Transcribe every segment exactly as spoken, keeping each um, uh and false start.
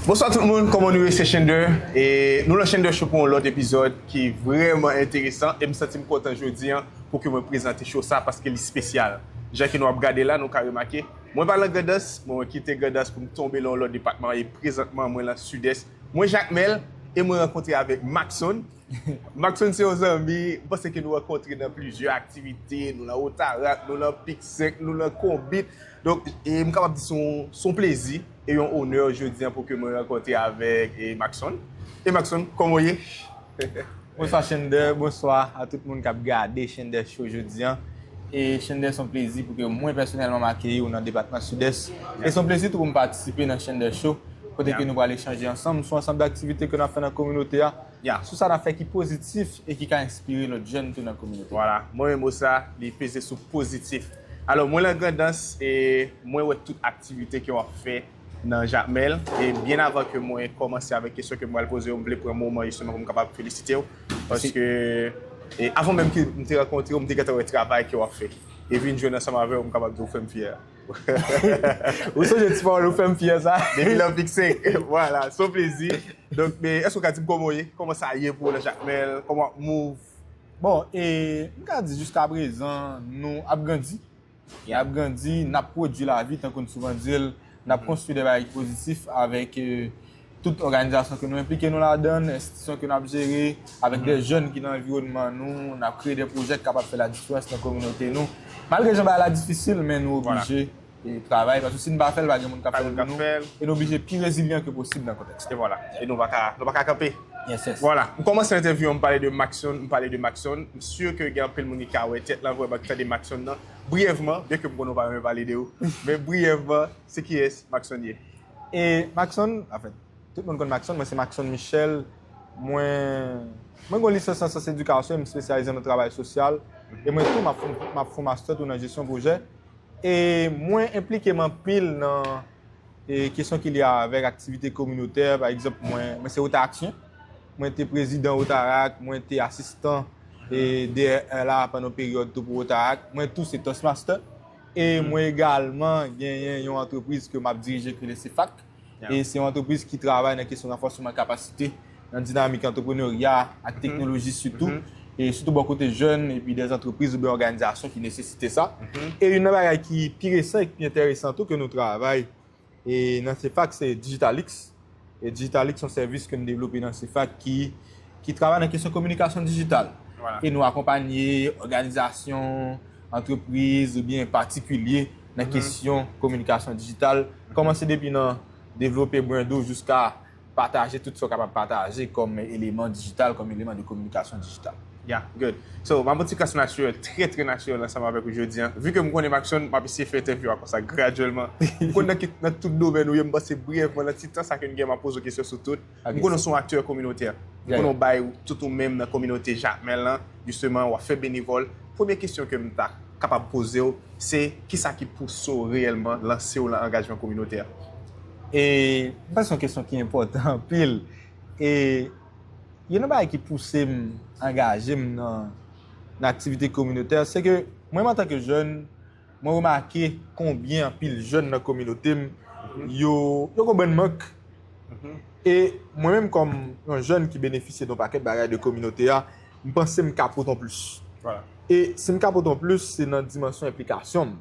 Bonswa tout moun, kòman nou ye? Se Shender. E nou lan Shender Show pou yon lòt epizòd ki vrèman enteresan. E m santi m kontan jodi a pou ke mwen prezante show sa paske li espesyal. Jan ke nou ap gade la, nou ka remake, mwen pa lan Grandans, mwen kite Grandans pou m tonbe lan yon lòt depatman. E prezantman, mwen lan Sidès. Mwen Jakmèl e mwen rankontre avèk Maxon. Maxon se yon zanmi, m panse ke nou rankontre nan plizyè aktivite, nou lan Otarak, nou lan Pik senk, nou lan Konbit. Donk, e m kapab di se yon, se yon plezi e yon onè jodi a pou ke mwen rankontre avèk, e, Maxon. E Maxon, kòman w ye? Bonswa Shender, bonswa a tout moun k ap gade Shender Show jodi a. E Shender, se yon plezi pou ke mwen pèsonèlman m akeyi w nan depatman Sidès. E se yon plezi tou pou m patisipe nan Shender Show, kote ke nou pral echanje ansanm sou ansanm d aktivite ke n ap fè nan kominote a, sou sa n ap fè ki pozitif e ki ka enspire lòt jèn tou nan kominote a. Vwala, mwen menm mo sa, li peze sou pozitif. Alò, mwen lan Grandans e mwen wè tout aktivite ke w ap fè nan Jakmèl. E byen avan ke mwen kòmanse avèk kesyon ke m pral poze w, m vle pran moman jisteman pou m kapab felisite w. Paske e avan menm ke m te rankontre w, m te gentan wè travay ke w ap fè. E vin jwenn ansanm avè w, m kapab di w fè m fyè. Ou sonje ti pawòl ou fè m fyè sa? Depi lan Pik senk. Vwala, se yon plezi. Donk, men èske w ka di m kòman w ye? Kòman sa ye pou w lan Jakmèl? Kòman w ap move? Bon, e m ka di jiskaprezan, nou ap grandi. N ap grandi, n ap pwodui lavi, tankou n souvan di l, n ap konstwi de bagay ki pozitif avèk, e, tout òganizasyon ke nou enplike nou ladan l, enstitisyon ke n ap jere, avèk de jèn ki nan anviwònman nou, n ap kreye de pwojè ki kapab fè ladiferans nan kominote nou. Malgre jan bagay la difisil, men nou oblije e travay, paske si n pa fè l, pa gen moun k ap fè l pou nou. E nou oblije pi rezilyan ke posib nan kontèks la. E vwala. E nou pa ka, nou pa ka kanpe. Yes, yes. Vwala. M kòmanse entèvyou an, m pale de Maxon, m pale de Maxon. M si ke gen anpil moun ki ka wè tèt lan vrèman, ki tande Maxon nan. Briyèvman, byen ke m konnen w pa renmen pale de ou, men briyèvman, se kiyès Maxon ye? E Maxon, anfèt, tout moun konn Maxon, mwen se Maxon Michel. Mwen, mwen gen yon lisans nan syans edikasyon, m espesyalize nan travay sosyal. E mwen tou, m ap fè, m ap fè yon mastè tou nan jesyon pwojè. E mwen enplike m anpil nan, e, kesyon ki lye avèk aktivite kominotè. Pa egzanp, mwen, mwen se Rotaraksyen. Mwen te prezidan Rotarak, mwen te asistan, e, D R la pandan yon peryòd tou pou Rotarak. Mwen tou se Toastmaster. E mwen egalman genyen yon antrepriz ke m ap dirije ki rele CEFAC. E se yon antrepriz ki travay nan kesyon ranfòsman kapasite nan dinamik antreprenerya ak teknoloji sitou. E sitou bò kote jèn epi de antrepriz oubyen òganizasyon ki nesesite sa. E youn nan bagay ki pi resan e ki pi enteresan tou ke nou travay e nan CEFAC se Digitalix. E Digitalix se yon sèvis ke nou devlope nan CEFAC ki, ki travay nan kesyon kominikasyon dijital. E nou akonpanye òganizasyon, antrepriz oubyen patikilye nan kesyon kominikasyon dijital. Kòmanse depi nan devlope brand ou jiska pataje tout sa w kapab pataje kòm eleman dijital, kòm eleman de kominikasyon dijital. Yeah, good. So, m ap yon ti kras natirèl, trè, trè natirèl ansanm avèk ou jodi a. Vu ke m konnen Maxon, m ap eseye fè entèvyou a konsa gradyèlman. M konnen nan, nan tout domèn ou ye, m panse briyèvman, nan ti tan sa ke n gen, m ap poze w kesyon sou tout. M konnen w se yon aktè kominotè. M konnen w bay tout ou menm nan kominote Jakmèl lan, jisteman, w ap fè benevòl. Premye kesyon ke m ta kapab poze w, se kisa ki pouse w reyèlman lanse w lan angajman kominotè? E m panse se yon kesyon ki enpòtan anpil. E youn nan bagay ki pouse m angaje m nan, nan aktivite kominotè, se ke mwen menm antanke jèn, mwen remake konbyen anpil jèn nan kominote m, yo, yo gen yon bann mank. E mwen menm kòm yon jèn ki benefisye de yon pakèt bagay de kominote a, m panse m ka pote yon plis. E si m ka pote yon plis, se nan dimansyon enplikasyon m.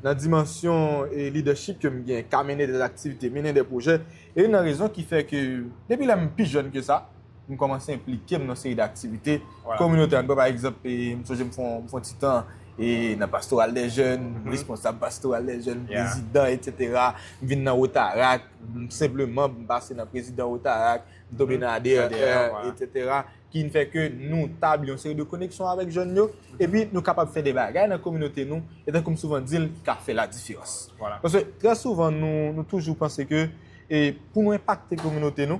Nan dimansyon, e, leadership ke m gen, ka mennen de aktivite, mennen de pwojè. E youn nan rezon ki fè ke, depi lè m pi jèn ke sa, m kòmanse enplike m nan seri de aktivite kominotè. Ann pran pa egzanp, e, m sonje m fè yon, m fè yon ti tan, e, nan Pastoral des Jeunes, m responsab Pastoral des Jeunes, m prezidan, etsetera. M vin nan Rotarak, m senpleman, m pase nan prezidan Rotarak, m tonbe nan A D R, etsetera. Ki vin fè ke nou tabli yon seri de koneksyon avèk jèn yo, epi nou kapab fè de bagay nan kominote nou, e tankou m souvan di l, ki ka fè ladiferans. Paske trè souvan, nou, nou toujou panse ke, e, pou nou enpakte kominote nou,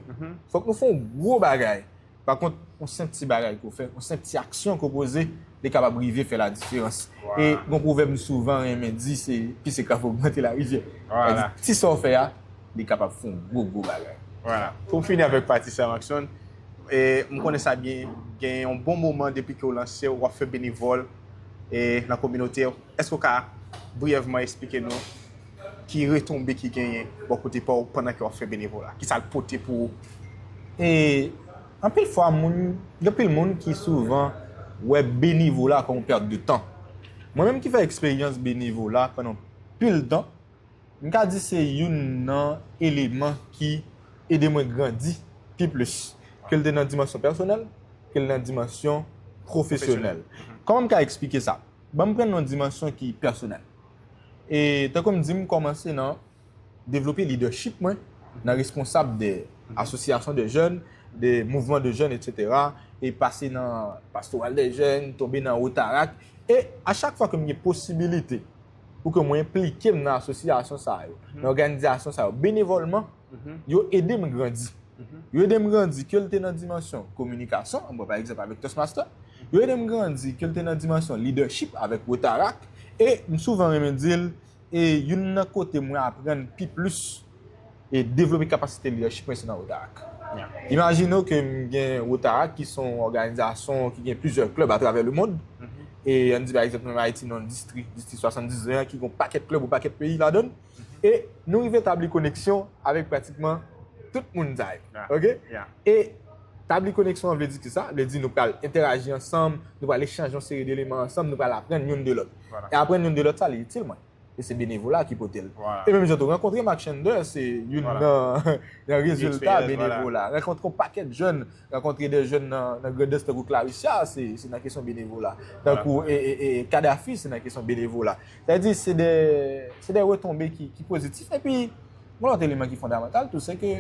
fòk nou fè yon gwo bagay. Pa kont, yon senp ti bagay ke w fè, yon senp ti aksyon ke w poze, li kapab rive fè ladiferans. E yon pwovèb m souvan renmen di, se, plis se ka fè ogmante larivyè. Sa vle di, ti sa w fè a, li kapab fè yon gwo, gwo bagay. Pou m fini avèk pati sa, Maxon, e, m konnen sa byen, gen yon bon moman depi ke w lanse, w ap fè benevòl, e, nan kominote w. Èske w ka briyèvman eksplike nou ki retonbe ki genyen bò kote pa w pandan ke w ap fè benevola? Kisa l pote pou ou? E anpil fwa, moun, gen anpil moun ki souvan wè benevola kòm yon pèt de tan. Mwen menm ki fè eksperyans benevola pandan pil tan, m ka di se youn nan eleman ki ede mwen grandi pi plis, ke l te nan dimansyon pèsonèl, ke l nan dimansyon pwofesyonèl. Kòman m ka eksplike sa? Ban m pran nan dimansyon ki pèsonèl. E tankou m di, m kòmanse nan devlope leadership mwen nan responsab de asosyasyon de jèn, de mouvman de jèn, etsetera, e pase nan pastoral de jèn, tonbe nan Rotaract. E a chak fwa ke m gen posibilite pou ke mwen enplike m nan asosyasyon sa yo, nan òganizasyon sa yo, benevòlman, yo ede m grandi. Yo ede m grandi, ke l te nan dimansyon kominikasyon, mwen, pa egzanp, avèk Toastmaster. Yo ede m grandi, ke l te nan dimansyon leadership avèk Rotaract. E m souvan renmen di l, e youn nan kote mwen aprann pi plis e devlope kapasite leadership mwen, se nan Rotaract. Imajine w ke m gen Rotaract, ki se yon òganizasyon ki gen plizyè klèb atravè lemonn. E ann di, pa egzanp, nan Ayiti, nan distri, distri swasanndiz an, ki gen yon pakèt klèb, yon pakèt peyi ladan l. E nou rive tabli koneksyon avèk pratikman tout moun sa yo. Ok? E tabli koneksyon an vle di ki sa? Vle di nou pral entèraji ansanm, nou pral echanje yon seri de eleman ansanm, nou pral aprann youn de lòt. E aprann youn de lòt sa, li itil mwen. E se benevola ki pote l. E menm jan tou, rankontre Mark Chander, se youn nan, nan rezilta benevola. Rankontre yon pakèt jèn, rankontre de jèn nan, nan Grandans tankou Clarissa, se, se nan kesyon benevola. Tankou e, e, e, Kadhafi, se nan kesyon benevola. Sa vle di, se de, se de retonbe ki, ki pozitif. Epi, yon lòt eleman ki fondamantal tou, se ke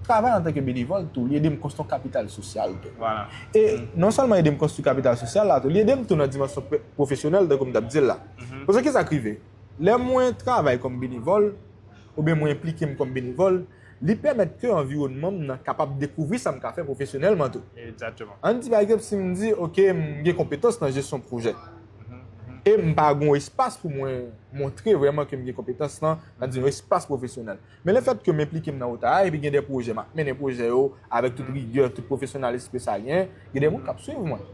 travay antanke benevòl tou, li ede m konstwi yon kapital sosyal tou. E non sèlman ede m konstwi kapital sosyal la tou, li ede m tou nan dimansyon pwofesyonèl, tankou m t ap di l la. Paske kisa k rive? Lè mwen travay kòm benevòl, oubyen mwen enplike m kòm benevòl, li pèmèt ke anviwònman m nan kapab dekouvri sa m ka fè pwofesyonèlman tou. Ann di, pa egzanp, si m di, ok, m gen konpetans nan jesyon pwojè. E m pa gen yon espas pou mwen montre vrèman ke m gen konpetans lan, ann di yon espas pwofesyonèl. Men lefèt ke m enplike m nan Rotaract, epi gen de pwojè, m ap mennen pwojè yo avèk tout rigè, tout pwofesyonalis ke sa gen, gen de moun k ap swiv mwen.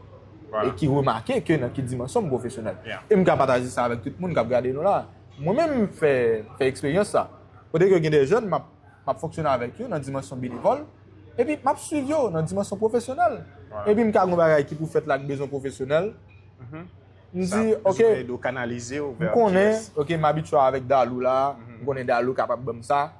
E ki remake ke nan ki dimansyon m pwofesyonèl. E m ka pataje sa avèk tout moun k ap gade nou la. Mwen menm, m fè, fè eksperyans sa. Kote ke gen de jèn, m ap, m ap fonksyone avèk yo nan dimansyon benevòl, epi m ap swiv yo nan dimansyon pwofesyonèl. Epi m ka gen yon bagay ki pou fèt la, m bezwen pwofesyonèl. M di, ok, m konnen, ok, m abitye avèk Dalou la, m konnen Dalou kapab ban m sa.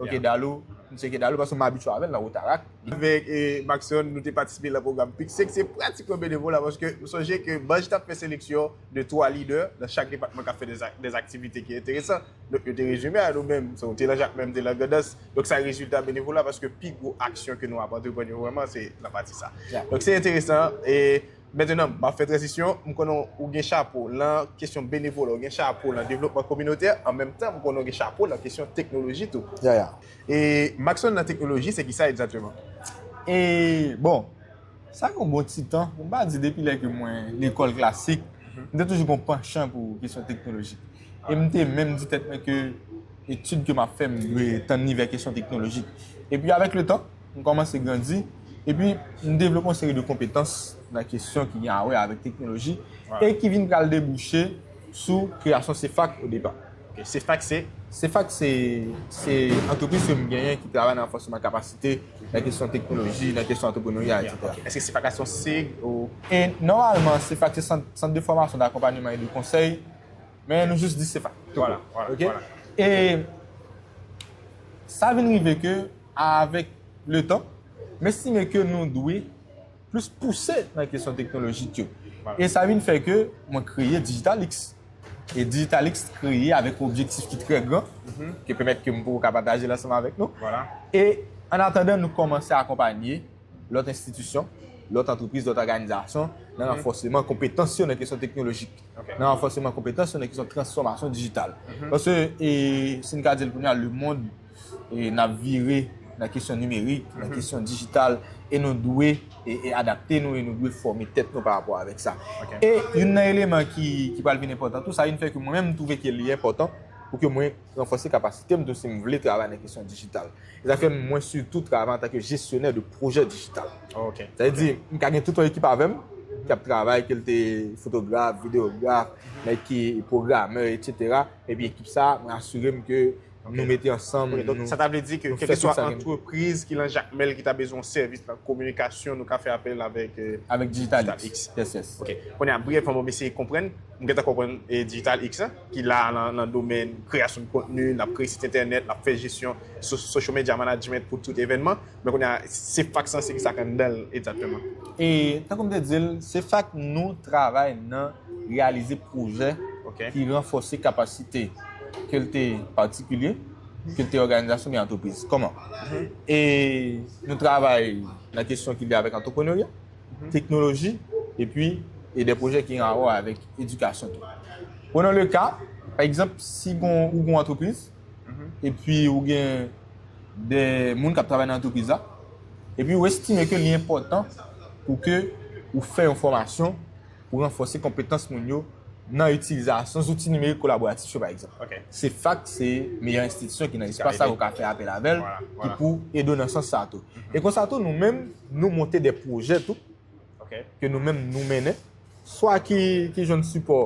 Ok, Dalou, m tcheke Dalou paske m abitye avè l nan Rotaract. Avèk, e, Maxon, nou te patisipe nan pwogram Pick Six, se pratikman benevola paske m sonje ke Banj t ap fè seleksyon de twa lidè nan chak depatman k ap fè de, de aktivite ki enteresan. Donk, yo te rezime a nou menm. So, ou te nan Jakmèl, m te nan Grandans. Donk, sa rezilta benevola paske pi gwo aksyon ke nou ap antreprann yo vrèman, se nan pati sa. Donk, se enteresan. E, mentnan, m ap fè tranzisyon. M konnen ou gen chapo nan kesyon benevola, ou gen chapo nan devlopman kominotè. An menm tan, m konnen ou gen chapo nan kesyon teknoloji tou. E Maxon nan teknoloji, se kisa egzakteman? E, bon, sa gen yon bon ti tan, pou m pa di depi lè ke mwen lekòl klasik, m te toujou gen yon panchan pou kesyon teknolojik. E m te menm di tèt mwen ke etid ke m ap fè, m dwe tann li vè kesyon teknolojik. Epi avèk letan, m kòmanse grandi, epi m devlope yon seri de konpetans nan kesyon ki gen a wè avèk teknoloji, e ki vin pral debouche sou kreyasyon CEFAC o depa. Ok, CEFAC se? CEFAC se, se antrepriz ke m genyen ki travay nan ranfòsman kapasite nan kesyon teknoloji, nan kesyon antrepreneurya, etsetera. Èske CEFAC se yon sig ou? E nòmalman, CEFAC se sant, sant de fòmasyon, dakonpanyeman e de konsèy, men nou jis di CEFAC. Vwala, vwala, vwala. E sa vin rive ke, avèk letan, m estime ke nou dwe plis pouse nan kesyon teknolojik yo. E sa vin fè ke mwen kreye Digitalix. E Digitalix kreye avèk yon objektif ki trè gran, ke pèmèt ke m poko ka pataje l ansanm avèk nou. E an atandan, nou kòmanse akonpanye lòt enstitisyon, lòt antrepriz, lòt òganizasyon nan ranfòseman konpetans yo nan kesyon teknolojik, nan ranfòseman konpetans yo nan kesyon transfòmasyon dijital. Paske, e, si n ka di l kounye a, lemonn e n ap vire nan kesyon nimerik, nan kesyon dijital, e nou dwe e, e adapte nou, e nou dwe fòme tèt nou pa rapò avèk sa. E youn nan eleman ki, ki pral vin enpòtan tou, sa vin fè ke mwen menm, m twouve ke li enpòtan pou ke mwen ranfòse kapasite m tou si m vle travay nan kesyon dijital. E sa fè mwen sitou travay antanke jesyonè de pwojè dijital. Sa vle di, m ka gen tout yon ekip avè m, ki ap travay, ke l te fotograf, videograf, nèg ki pwogramè, etsetera. Epi ekip sa, mwen asire m ke nou mete ansanm, Ok, donk, nou, sa ta vle di ke nou fè kèlkeswa tout sa gen. Antrepriz ki lan Jakmèl ki ta bezwen sèvis nan kominikasyon, nou ka fè apèl avèk euh, Avèk Digital Digital X. X. Yes, yes. Ok. Kounye a, briyèvman, bon, m eseye konprann. M gentan konprann e Digital X la, ki la nan, nan domèn kreyasyon de kontni, l ap kreye sit entènèt, l ap fè jesyon so- social media management pou tout evènman. Men kounye a, CFAX lan, se ki sa k anndan l egzakteman? E tankou m te di l, CFAC nou travay nan reyalize pwojè Ok. ki ranfòse kapasite, ke l te patikilye, ke l te òganizasyon oubyen antrepriz. Kòman? E nou travay nan kesyon ki lye avèk antreprenerya, teknoloji, epi e de pwojè ki an rapò avèk edikasyon tou. Prenons le ka, pa egzanp, si gon, ou gon antrepriz, epi ou gen de moun k ap travay nan antrepriz la, epi ou estime ke li enpòtan pou ke ou fè yon fòmasyon pou ranfòse konpetans moun yo nan itilizasyon zouti nimerik kolaboratif yo, pa egzanp. Ok. CFAC se meyè enstitisyon ki nan espas sa, ou ka fè apèl avè l, Voilà, ki voilà. Pou ede w nan sans sa tou. E konsa tou, nou menm, nou monte de pwojè tou, Ok. ke nou menm nou mennen, swa ki, ki jwenn sipò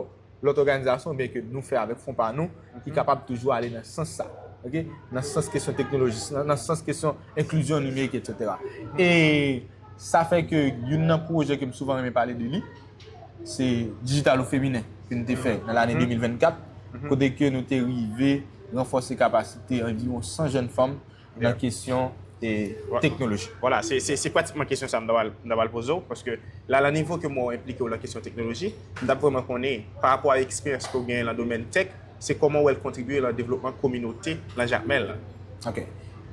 lòt òganizasyon, oubyen ke nou fè avèk fon pa nou, ki kapab toujou ale nan sans sa. Ok? Nan sans kesyon teknoloji, nan, nan sans kesyon enklizyon nimerik, etsetera. E sa fè ke youn nan pwojè ke m souvan renmen pale de li, se Digital au Féminin, ke nou te fè nan lane de mil vennkat, kote ke nou te rive ranfòse kapasite anviwon san jèn fanm nan kesyon e teknoloji. Vwala, se, se, se pratikman kesyon sa m ta pral, m ta pral poze w, paske la, nan nivo ke mwen enplike w nan kesyon teknoloji, m t ap vrèman konnen, pa rapò a eksperyans ke w genyen nan domèn tech, se kòman w wè l kontribye nan devlopman kominote nan Jakmèl la. Ok.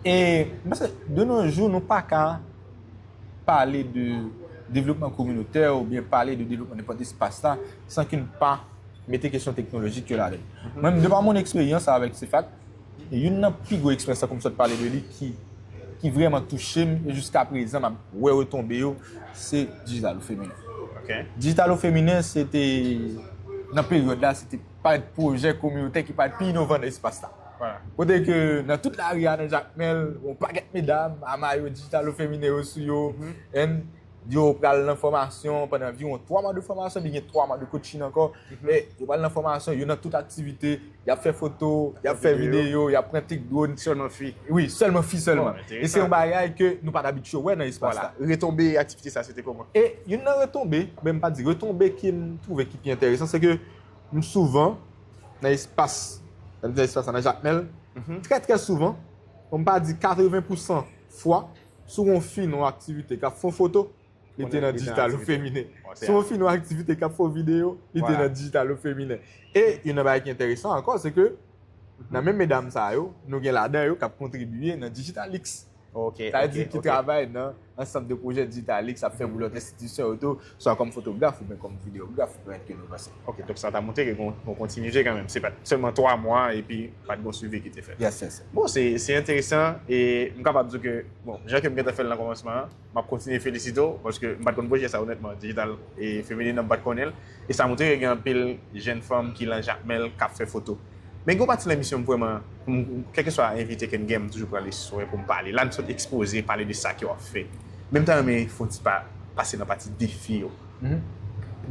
E m panse, de nos jours, nou pa ka pale de devlopman kominotè oubyen pale de devlopman nenpòt espas la san ke n pa mete kesyon teknolojik yo ladan l. Mwen, de pa mon eksperyans avèk CFAC, youn nan pi gwo eksperyans, tankou m sot pale de li, ki, ki vrèman touche m, e jiska prezan, m ap wè retonbe yo, se Digital au Féminin. Ok. Digital au Féminin, se te, nan peryòd la, se te parèt pwojè kominotè ki parèt pi inovan nan espas la. Vwala. Kote ke nan tout lari a nan Jakmèl, yon pakèt medam, a mayo Digital au Féminin yo sou yo, and yo pral nan fòmasyon pandan anviwon twa mwa de fòmasyon, epi gen twa mwa de coaching ankò. Men yo pral nan fòmasyon, yo nan tout aktivite, y ap fè foto, y ap fè videyo, y ap pran tik drone. Sèlman fi. Wi, sèlman fi sèlman. Bon, E se yon bagay ke nou pa t abitye wè nan espas la. Vwala. Retonbe aktivite sa, se te kòman? E youn nan retonbe, men m pa di retonbe ki m twouve ki pi enteresan, se ke m souvan nan espas, nan espas la nan Jakmèl, trè, trè souvan, pou m pa di katreven pousan fwa, si w gen yon fi nan yon aktivite k ap fè yon foto, li te nan Digital au Féminin. Si w gen yon fi nan yon aktivite k ap fè yon videyo, li te nan Digital au Féminin. E youn nan bagay ki enteresan ankò, se ke nan menm medam sa yo, nou gen ladan yo k ap kontribye nan Digital X. Ok, Sa vle di ki travay nan ansanm de pwojè Digital X ap fè pou lòt enstitisyon yo tou, swa kòm fotograf oubyen kòm videograf, pou pèmèt ke nou vanse. Ok, donk sa ta montre ke gon, gon kontinite kanmenm. Se pa t sèlman twa mwa epi pa t gon swivi ki te fèt. Yes, yes. Bon, se, se enteresan e m kapab di w ke, bon, jan ke m gentan fè l nan kòmansman an, m ap kontinye felisite w paske m pa t konn pwojè sa, onètman, Digital e Féminin, m pa t konnen l. E sa montre ke gen anpil jèn fanm ki lan Jakmèl k ap fè foto. Men gen yon pati nan emisyon m vrèman, m, kèlkeswa envite ke n gen, m toujou pran li swen pou m pale. La, n sot ekspoze, pale de sa ke w ap fè. Men m ta renmen fè yon ti pa, pase nan pati defi yo.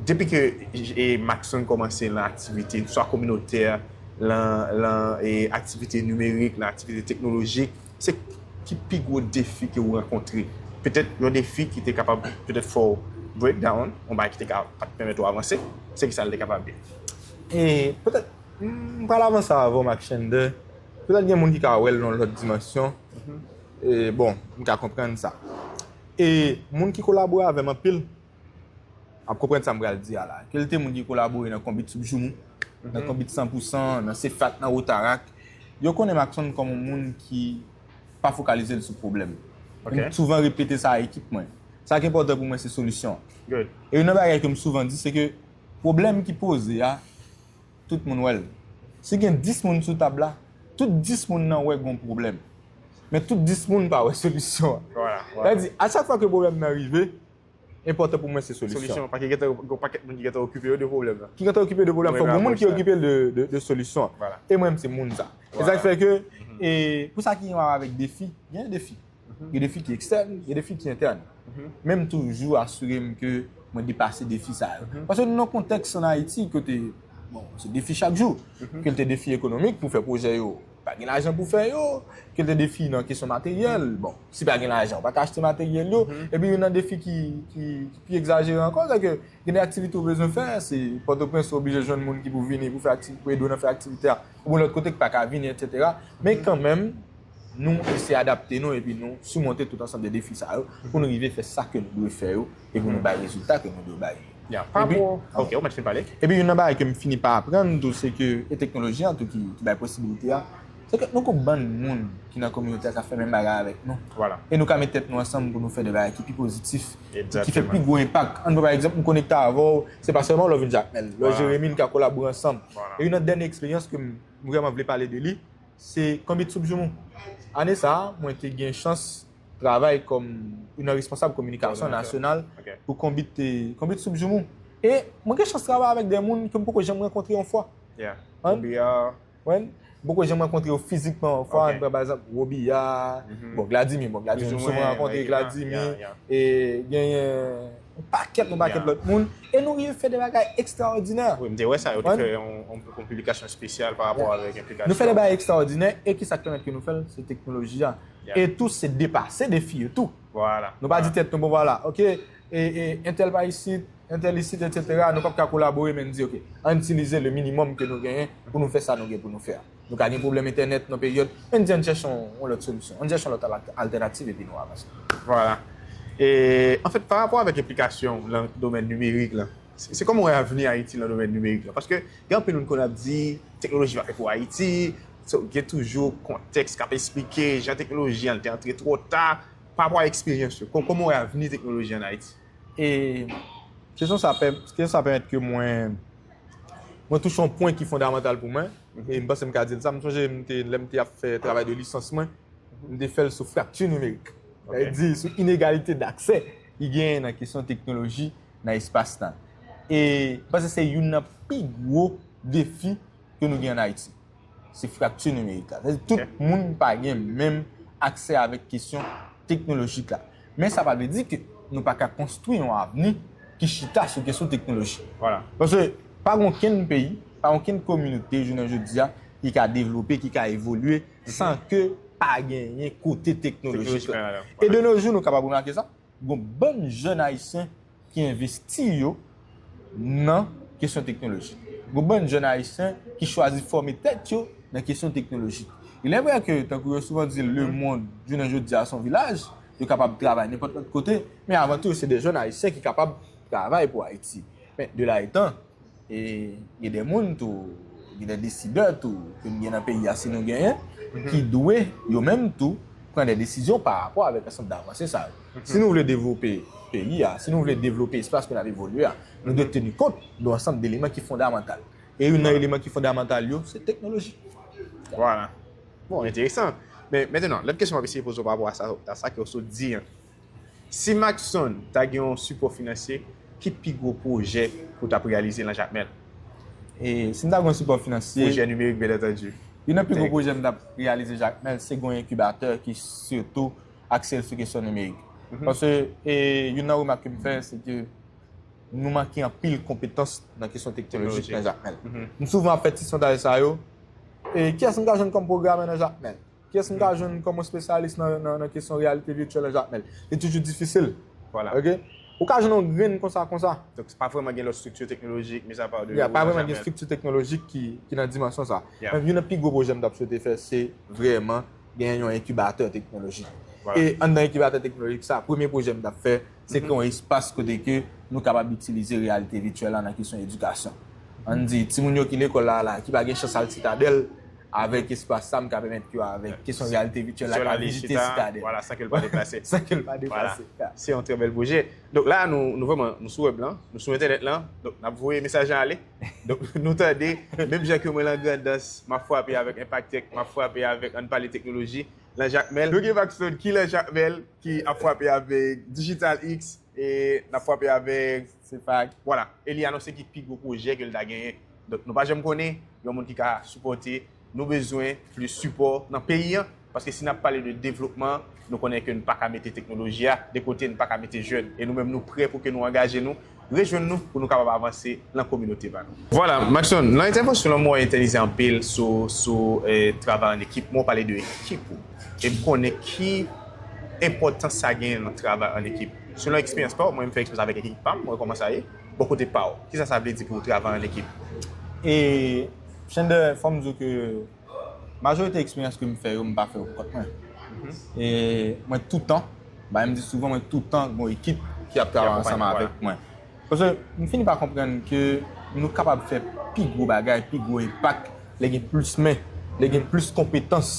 Depi ke e, Maxon kòmanse lan aktivite, swa kominotè, lan, lan e, aktivite nimerik, lan aktivite teknolojik, se ki pi gwo defi ke w rankontre? Petèt yon defi ki te kapab petèt fè w break down, yon bagay ki te ka pa t pèmèt ou avanse, se ki sa l te kapab ye? E petèt, m pral avanse avan w, Maxender. Petèt gen moun ki ka wè l nan yon lòt dimansyon. E bon, m ka konprann sa. E moun ki kolabore avè m anpil ap konprann sa m pral di a la. Ke l te moun ki kolabore nan Konbit sou Joumou, nan Konbit san pou san, nan CFAC, nan Rotarak, yo konnen Maxon kòm yon moun ki pa fokalize l sou pwoblèm. Ok. M souvan repete sa a ekip mwen. Sa ki enpòtan pou mwen, se solisyon. Good. E youn nan bagay ke m souvan di, se ke pwoblèm ki poze a, tout moun wè l. Si gen dis moun sou tab la, tout dis moun nan wè gon pwoblèm. Men tout dis moun pa wè solisyon an. Vwala, Sa vle di, a chak fwa ke pwoblèm nan rive, enpòtan pou mwen se solisyon. Solisyon, paske gen yon pakèt moun ki gentan okipe yo de pwoblèm nan. Ki gentan okipe de pwoblèm, fòk gen moun ki okipe l de, de, de solisyon an. E mwen, m se moun sa. E sa k fè ke, e, pou sa ki gen wè avèk defi, gen defi. Gen defi ki ekstèn, gen defi ki entèn. Men m toujou asire m ke mwen depase defi sa yo. Paske nou nan kontèks ann Ayiti kote, bon, se defi chak jou. Ke l te defi ekonomik pou fè pwojè yo, pa gen lajan pou fè yo, ke l te defi nan kesyon materyèl, bon, si pa gen lajan, ou pa ka achte materyèl yo, epi youn nan defi ki, ki, ki pi egzajere ankò, se ke gen de aktivite ou bezwen fè, se Pòtoprens ou oblije jwenn moun ki pou vini pou fè akti-, pou ede w nan fè aktivite a, ou lòt kote ki pa ka vini, etsetera. Men kanmenm, nou eseye adapte nou epi nou simonte tout ansanm de defi sa yo pou nou rive fè sa ke nou dwe fè yo e pou nou bay rezilta ke nou dwe bay yo. Ya, pa pou... Ok, ou mèt fin pale. Epi youn nan bagay ke m fini pa aprann tou, se ke, e teknoloji an tou ki, ki bay posibilite a, se ke nou gon bann moun ki nan kominote a k ap fè menm bagay avèk nou. Vwala. E nou ka met tèt nou ansanm pou nou fè de bagay ki pi pozitif, ki fè pi gwo enpak. Ann pran pa egzanp, m konekte avè w, se pa sèlman lè w vin Jakmèl. Lè w Jeremi, n ka kolabore ansanm. E youn nan dènye eksperyans ke m vrèman vle pale de li, se Konbit Soup Joumou. Ane sa a, mwen te gen chans travay kòm youn nan responsab kominikasyon nasyonal pou Konbit, Konbit Soup Joumou. E mwen gen chans travay avèk de moun ke m poko janm rankontre yon fwa. Robiya. Mwen poko janm rankontre yo fizikman yon fwa. Ann pran pa egzanp Robiya, bon, Gladimy, bon, Gladimy, m souvan rankontre Gladimy, e genyen yon pakèt, yon pakèt lòt moun, e nou rive fè de bagay ekstraòdinè. Wi, m te wè sa, yo te fè yon, yon, yon piblikasyon espesyal pa rapò avèk enplikasyon. Nou fè de bagay ekstraòdinè, e ki sa k pèmèt ke nou fè l? Se teknoloji a. E tou, se depase defi yo tou. Vwala. Nou pa di tèt nou, bon, vwala, ok, e, e, entèl pa isit, entèl isit, etsetera, nou p ap ka kolabore, men n di, ok, ann itilize le minimòm ke nou genyen pou nou fè sa nou gen pou nou fè a. Nou ka gen pwoblèm entènèt nan peryòd, men n di ann chèche yon, yon lòt solisyon, ann chèche yon lòt al-, altènativ epi nou avanse. Vwala. E, anfèt, pa rapò avèk enplikasyon w nan domèn nimerik la, se, se kòman w wè avni Ayiti nan domèn nimerik la? Paske gen anpil moun konn ap di, teknoloji pa fèt pou Ayiti, so, gen toujou kontèks k ap esplike jan teknoloji an te antre twò ta, pa rapò a eksperyans yo. Kò-, kòman w wè avni teknoloji ann Ayiti? E kesyon sa pè-, kesyon sa pèmèt ke mwen, mwen touche yon pwen ki fondamantal pou mwen. E m panse m ka di l sa. M sonje m te, lè m te ap fè travay de lisans mwen, m te fè l sou frakti nimerik. Sa vle di sou inegalite daksè ki genyen nan kesyon teknoloji nan espas la. E m panse se youn nan pi gwo defi ke nou gen ann Ayiti. Se frakti nimerik la. Sa vle di tout moun pa gen menm aksè avèk kesyon teknolojik la. Men sa pa vle di ke nou pa ka konstwi yon avni ki chita sou kesyon teknoloji. Vwala. Paske pa gen okenn peyi, pa gen okenn kominote jounen jodi a ki ka devlope, ki ka evolye san ke pa genyen kote teknolojik la. E de nos jours, nou kapab remake sa. Gon bann jèn ayisyen ki envesti yo nan kesyon teknoloji. Gon bann jèn ayisyen ki chwazi fòme tèt yo nan kesyon teknoloji. Il est vrai que, tankou yo souvan di, lemonn, jounen jodi a, se yon vilaj, yo kapab travay nenpòt lòt kote, men avan tou, se de jèn ayisyen ki kapab travay pou Ayiti. Men, de la etan, e gen de moun tou, gen de desidè tou, ke n gen nan peyi a, si nou genyen, ki dwe, yo menm tou, pran de desizyon pa rapò avèk ansanm de avanse sa yo. Si nou vle devlope peyi a, si nou vle devlope espas ke n ap evolye a, nou dwe teni kont de yon ansanm de eleman ki fondamantal. E youn nan eleman ki fondamantal yo, se teknoloji. Vwala. Bon, enteresan. Men, mentenan, lòt kesyon m ap eseye poze w pa rapò a sa, a sa ke w sot di an. Si Maxon ta gen yon sipò finansye, ki pi gwo pwojè ke w t ap reyalize nan Jakmèl? E si m ta gen yon sipò finansye, pwojè nimerik, byen antandi. Youn nan pi gwo pwojè m t ap reyalize Jakmèl, se gen yon enkibatè ki sitou akse l sou kesyon nimerik. Paske, e, youn nan remak ke m fè, se ke nou manke anpil konpetans nan kesyon teknolojik nan Jakmèl. M souvan ap fè ti sondaj sa yo. E kiyès m ka jwenn kòm pwogramè nan Jakmèl? Kiyès m ka jwenn kòm yon espesyalis nan, nan, nan kesyon reyalite vityèl nan Jakmèl? Li toujou difisil. Vwala. Ok? Ou ka jwenn yon grenn konsa, konsa. Donk, pa vrèman gen lòt estrikti teknolojik, mizapa de... Ya, pa vrèman gen estrikti teknolojik ki, ki nan dimansyon sa. Men youn nan pi gwo pwojè m t ap swete fè, se vrèman gen yon enkibatè teknolojik. E anndan enkibatè teknolojik sa, premye pwojè m t ap fè, se kreye yon espas kote ke nou kapab itilize reyalite vityèl la nan kesyon edikasyon. Ann di, timoun yo ki lekòl la, la, ki pa gen chans al Sitadèl, avèk espas sa, m ka pèmèt yo, avèk kesyon reyalite vityèl la, ka vizite Sitadèl. Vwala, san ke l pa deplase. San ke l pa deplase. Se yon trè bèl pwojè. Donk la, nou, nou vrèman, nou sou wèb lan, nou sou entènèt lan, donk n ap voye mesaj lan ale. Donk, nou tande, menm jan ke mwen lan Grandans, m ap frape avèk Impact Tech, m ap frape avèk Ann Pale Teknoloji, lan Jakmèl. Nou gen Maxon ki lan Jakmèl, ki ap frape avèk Digital X, e n ap frape avèk... Se fak. Vwala. E li anonse ki pi gwo pwojè ke l ta genyen. Donk, nou pa janm konnen, yon moun ki ka sipòte, nou bezwen plis sipò nan peyi an, paske si n ap pale de devlopman, nou konnen ke n pa ka mete teknoloji a de kote, n pa ka mete jèn. E nou menm, nou prè pou ke nou angaje nou rejwenn nou pou nou kapab avanse nan kominote pa nou. Vwala, Maxon, nan entèvansyon w, mwen wè w entèlize anpil sou, sou eh, travay an ekip. Mwen wè w pale de ekip ou. E m konnen ki enpòtans sa genyen nan travay an ekip. Selon eksperyans pa w, mwen m fè eksperyans avèk ekip pa m, mwen wè kòman sa ye. Bò kote pa w, kisa sa vle di pou w travay an ekip? E Chandler, fò m di w ke majorite eksperyans ke m fè yo, m pa fè yo pou kont mwen. E mwen toutan, ba m di souvan, mwen toutan gon ekip ki ap travay ansanm avèk mwen. Paske m fini pa konprann ke nou kapab fè pi gwo bagay, pi gwo enpak, lè gen plis men, lè gen plis konpetans.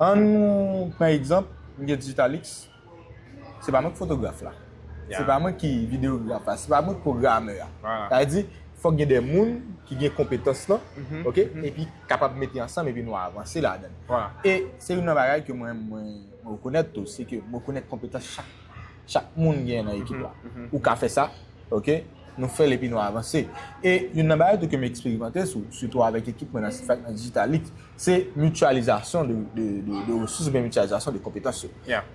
Ann nou pran egzanp, m gen Digitalix, se pa mwen ki fotograf la. Se pa mwen ki videograf la, se pa mwen ki pwogramè a. Sa vle di, fòk gen de moun ki gen konpetans lan, ok, epi kapab mete ansanm epi nou avanse ladan. E se youn nan bagay ke mwen, mwen, mwen rekonèt tou, se ke mwen rekonèt konpetans chak, chak moun gen nan ekip la. Ou ka fè sa, ok, nou fè l epi nou avanse. E youn nan bagay tou ke m eksperimante, sou, sitou avèk ekip mwen nan Sifak, nan Digitalix, se mityalizasyon de, de, de, de resous oubyen mityalizasyon de konpetans yo.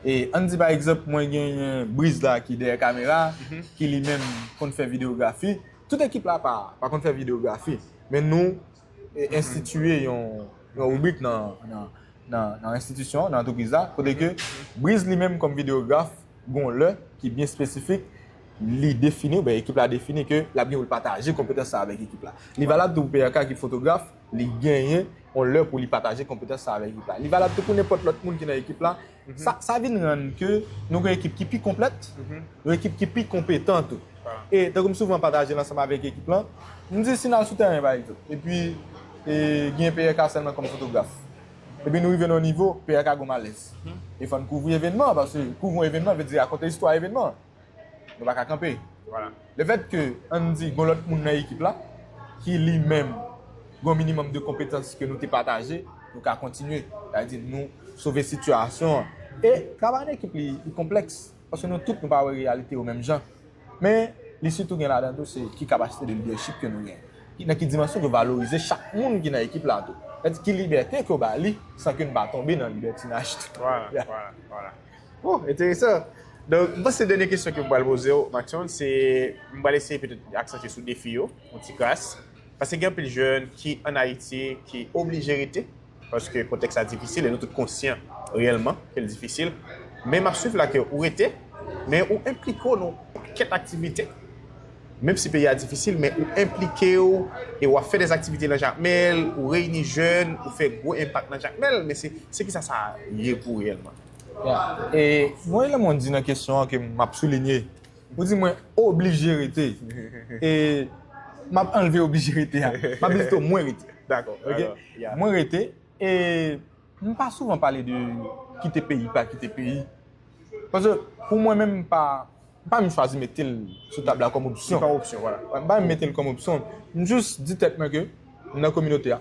E ann di pa egzanp, mwen genyen Briz la ki dèyè kamera, ki li menm konn fè videyografi. Tout ekip la pa, pa konn fè videyografi, men nou e, enstitiye yon, yon ribrik nan, nan, nan, nan enstitisyon, nan antrepriz la, kote ke Briz li menm kòm videograf, gon lè ki byen espesifik, li defini, oubyen ekip la defini ke l ap gen pou l pataje konpetans sa avèk ekip la. Li valab tou pou P R K ki fotograf, li genyen yon lè pou li pataje konpetans sa avèk ekip la. Li valab tou pou nenpòt lòt moun ki nan ekip la. Sa, sa vin rann ke nou gen ekip ki pi konplèt, yon ekip ki pi konpetan tou. E tankou m souvan pataje l ansanm avèk ekip lan, m di si n al sou tèren pa egzanp, epi e, gen P R K sèlman kòm fotograf. Epi nou rive nan yon nivo, P R K gon malèz. E fò n kouvri evènman, paske kouvri yon evènman vle di rakonte istwa evènman. Nou pa ka kanpe. Lefètke, ann di, gon lòt moun nan ekip la, ki li menm, gon minimòm de konpetans ke nou te pataje, nou ka kontinye. Sa vle di, nou sove sitiyasyon an. E travay an ekip, li, li konplèks. Paske nou tout, nou pa wè reyalite yo menm jan. Men, li sitou gen ladan tou, se ki kapasite de lidèchip ke nou gen. Ki, nan ki dimansyon ke valorize chak moun ki nan ekip la tou. Sa vle di, ki libète ke w ba li, san ke n pa tonbe nan libètinaj tou. Vwala, vwala, vwala. Oh, enteresan. Donk, m panse dènye kesyon ke m pral poze w, Maxon, se, m pral eseye petèt aksantye sou defi yo, yon ti kras. Paske gen anpil jèn ki ann Ayiti, ki oblije rete, paske kontèks la difisil, e nou tout konsyan reyèlman ke l difisil. Men m ap swiv la ke ou rete, men ou enplike w nan yon pakèt aktivite. Menm si peyi a difisil, men ou enplike w, e w ap fè de aktivite nan Jakmèl, ou reyini jèn, ou fè gwo enpak nan Jakmèl, men se, se kisa sa ye pou ou reyèlman? E mwen, lè mwen di nan kesyon an ke m ap soulinye, ou di mwen oblije rete. E m ap anlve oblije rete a. M ap di pito mwen rete. Dakò. Mwen rete. E m pa souvan pale de kite peyi, pa kite peyi. Paske pou mwen menm, m pa, m pa menm chwazi mete l sou tab la kòm opsyon. Se pa opsyon, vwala. M pa menm mete l kòm opsyon. M jis di tèt mwen ke m nan kominote a.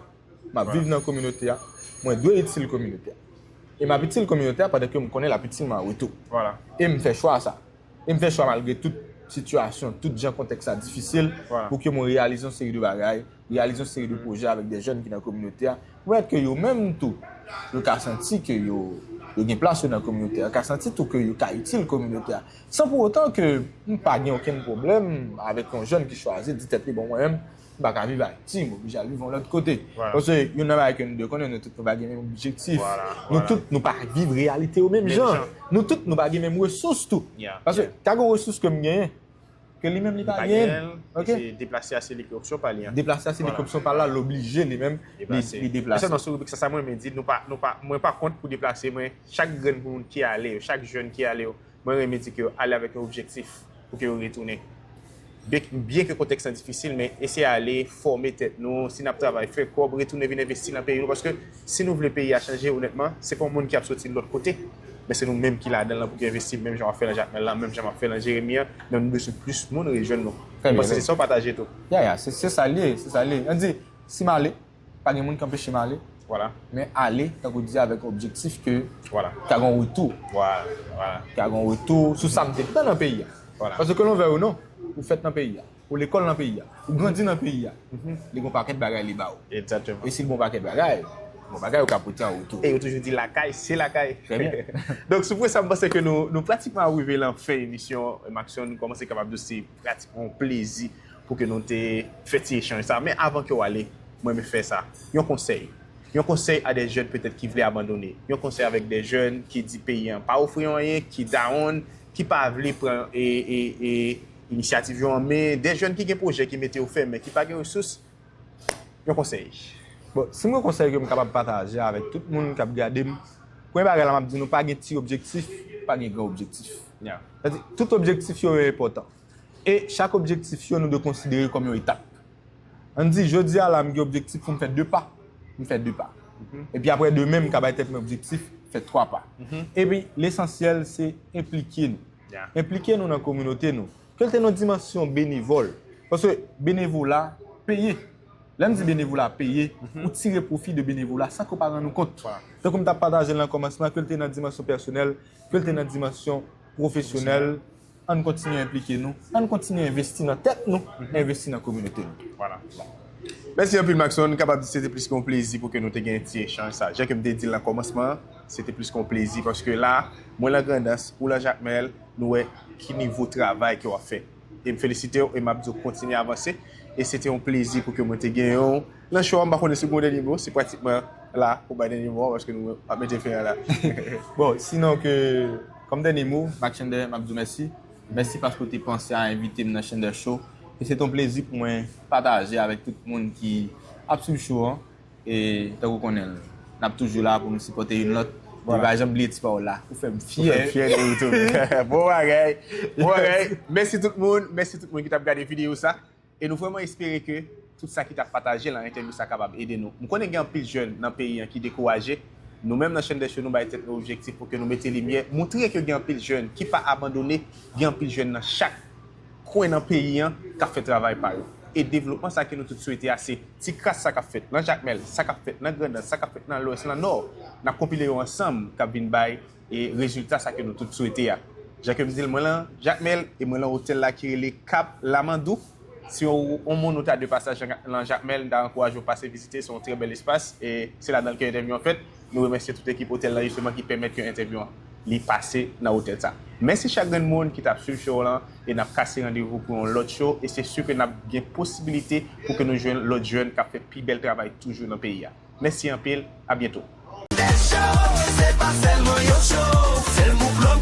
M ap viv nan kominote a. Mwen dwe itil kominote a. E m ap itil kominote a pandan ke m konnen l ap itil mwen an retou. Vwala. E m fè chwa sa. E m fè chwa malgre tout sitiyasyon, tout jan kontèks la difisil, pou ke mwen reyalize yon seri de bagay, reyalize yon seri de pwojè avèk de jèn ki nan kominote a. Pou pèmèt ke yo menm tou, yo ka santi ke yo, yo gen plas yo nan kominote a, yo ka santi tou ke yo ka itil kominote a. San pou otan ke m pa gen okenn pwoblèm avèk yon jèn ki chwazi di tèt li, bon, mwen menm, m pa ka viv Ayiti, m oblije al viv yon lòt kote. Paske youn nan bagay ke nou dwe konnen, nou tout nou pa gen menm objektif. Nou tout nou pa viv reyalite yo menm jan. Nou tout nou pa gen menm resous tou. Paske ka gen yon resous ke m genyen, ke li menm li pa genyen. Se deplase a se li ki opsyon pa li an. Deplase a se li ki opsyon pa l la, l oblije li menm li deplase. Sèlman sou ribrik sa, sa mwen renmen di, nou pa, nou pa, mwen pa kont pou deplase, mwen, chak grenn moun ki ale yo, chak jèn ki ale yo, mwen renmen di ke yo ale avèk yon objektif pou ke yo retounen. Byen, byen ke kontèks lan difisil, men eseye ale, fòme tèt nou, si n ap travay, fè kòb, retounen vin envesti nan peyi nou, paske si nou vle peyi a chanje, onètman, se pa yon moun ki ap soti lòt kote, men se nou menm ki ladan l lan pou ki envesti, menm jan w ap fè nan Jakmèl la, menm jan m ap fè nan Jeremi an, men nou bezwen plis moun rejwenn nou. Mwen panse se sa w pataje tou. Ya, ya, se, se sa l ye, se sa l ye. Ann di, si m ale, pa gen moun ki anpeche m ale. Men ale, tankou di, avèk objektif ke ka gen yon retou. Ka gen yon retou sou sa m te fè nan peyi a. Paske ke l on vle ou non, ou fèt nan peyi a, ou lekòl nan peyi a, ou grandi nan peyi a. Li gen yon pakèt bagay li ba ou. E si l gen yon pakèt bagay, Bon, bagay yo ka pote an retou. E yo toujou di lakay, se lakay. Trè byen. Donk, sou pwen sa, m panse ke nou, nou pratikman rive lan fen emisyon. Maxon, nou kòmanse kapab di se pratikman yon plezi pou ke nou te fè ti echanj sa. Men avan ke w ale, mwen renmen fè sa. Yon konsèy. Yon konsèy a de jèn petèt ki vle abandone. Yon konsèy avèk de jèn ki di peyi an pa ofri yo anyen, ki down, ki pa vle pran e, e, e, inisyativ yo an men. De jèn ki gen pwojè ki mete yo fèmen, ki pa gen resous. Yon konsèy. Bon, si m gen konsèy ke m kapab pataje avèk tout moun k ap gade m, premye bagay la m ap di nou, pa gen ti objektif, pa gen gran objektif. Yeah. Sa di, tout objektif yo yo enpòtan. E chak objektif yo nou dwe konsidere kòm yon etap. Ann di, jodi a la, m gen objektif pou m fè de pa, m fè de pa. Epi apre demen, m ka bay tèt mwen objektif, fè twa pa. Epi lesansyèl, se enplike nou. Yeah. Enplike nou nan kominote nou. Ke l te nan dimansyon benevòl. Paske benevola peye. Lè m di benevola peye, ou tire pwofi de benevola san ke w pa rann ou kont. Voilà. Tankou m t ap pataje l nan kòmansman, ke l te nan dimansyon pèsonèl, ke l te nan dimansyon pwofesyonèl, ann kontinye enplike nou, ann kontinye envesti nan tèt nou, envesti nan kominote nou. Voilà. Bon. Mèsi anpil, Maxon. Kapab di se te plis ke yon plezi pou ke nou te gen ti echanj sa. Jan ke m te di l nan kòmansman an, se te plis ke yon plezi paske la, mwen lan Grandans, ou lan Jakmèl, nou wè ki nivo travay ke w ap fè. E m felisite w e m ap di w kontinye avanse. E se te yon plezi pou ke mwen te genyen w lan show a. M pa konnen si w gen yon dènye mo, se pratikman la pou bay dènye mo a, paske nou ap mete fen an la. Bon, sinon ke, kòm dènye mo, Maxender, m ap di w mèsi. Mèsi paske w te panse a envite m nan Chender Show. E se te yon plezi pou mwen pataje avèk tout moun ki ap swiv show an. E tankou w konnen l, n ap toujou la pou nou sipòte youn lòt. Voilà. E pa janm bliye ti pawòl la. Ou fè m fyè. Ou fè m fyè de ou tou. Bon bagay. Bon bagay. Mèsi tout moun. Mèsi tout moun ki t ap gade videyo sa. E nou vrèman espere ke tout sa ki t ap pataje lan entèvyou sa kapab ede nou. M konnen gen anpil jèn nan peyi an ki dekouraje. Nou menm nan Chender Show, nou bay tèt nou objektif pou ke nou mete limyè, montre ke gen anpil jèn ki pa abandone, gen anpil jèn nan chak kwen nan peyi an k ap fè travay pa yo. E devlopman sa ke nou tout swete a, se ti kras sa k ap fèt nan Jakmèl, sa k ap fèt nan Grandans, sa k ap fèt nan Lwès, nan Nò, n ap konpile yo ansanm k ap vin bay e rezilta sa ke nou tout swete a. Jan ke m di l, mwen lan Jakmèl e mwen lan otèl la ki rele Cap Lamandou. Si w, yon moun ou ta de pasaj lan Jakmèl, m ta ankouraje w pase vizite, se yon trè bèl espas e se ladan l ke entèvyou an fèt. Nou remèsye tout ekip otèl la jisteman ki pèmèt ke entèvyou an li pase nan otèl sa. Mèsi chak grenn moun ki t ap swiv show lan e n ap kase randevou pou yon lòt show e se si ke n ap gen posibilite pou ke nou jwenn lòt jèn k ap fè pi bèl travay toujou nan peyi a. Mèsi anpil, a byento. Show, se pa sèlman yon show, se l mouvman